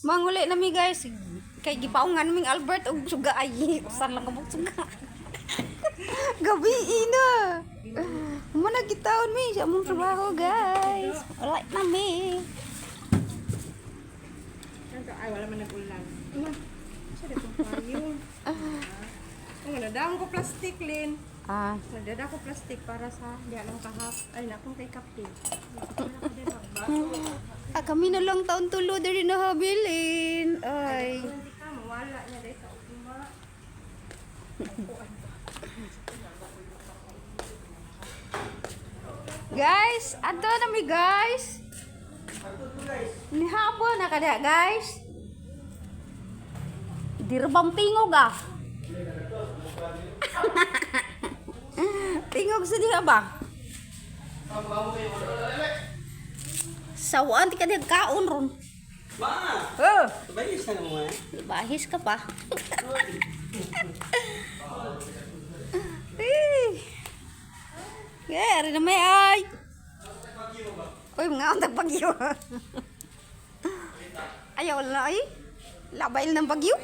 Manguli na mi, guys. Kay gipaungan ming Albert og suga ay usan lang kabuk suga. Gabi ina. Muna gitaon mi sa among trabaho, guys. Wala na mi. Ay, wala man nag-ulan. Ano? Siya dito payo. Oh, nadang ko plastic, Lin. Ah, Nagdada ko plastic para sa di lang kahap. Ay, na akong kay kape. Ah, kami na lang taon tulo diri na habilin. Ay. Hindi ka, mawala niya dahil sa ugma. Guys, adto na mi, guys. Nihapon na kada, guys. Dirbang tingog ah. Tingog sa diha ba? Sawaan ti ka diha kaon ron. Ba! Oh, Sabay isa na mo eh. bahis ka pa. Eh. Yeah, ari na may ay. Uy, mga untag bagyo. Ayaw na ay. Labay ng bagyo.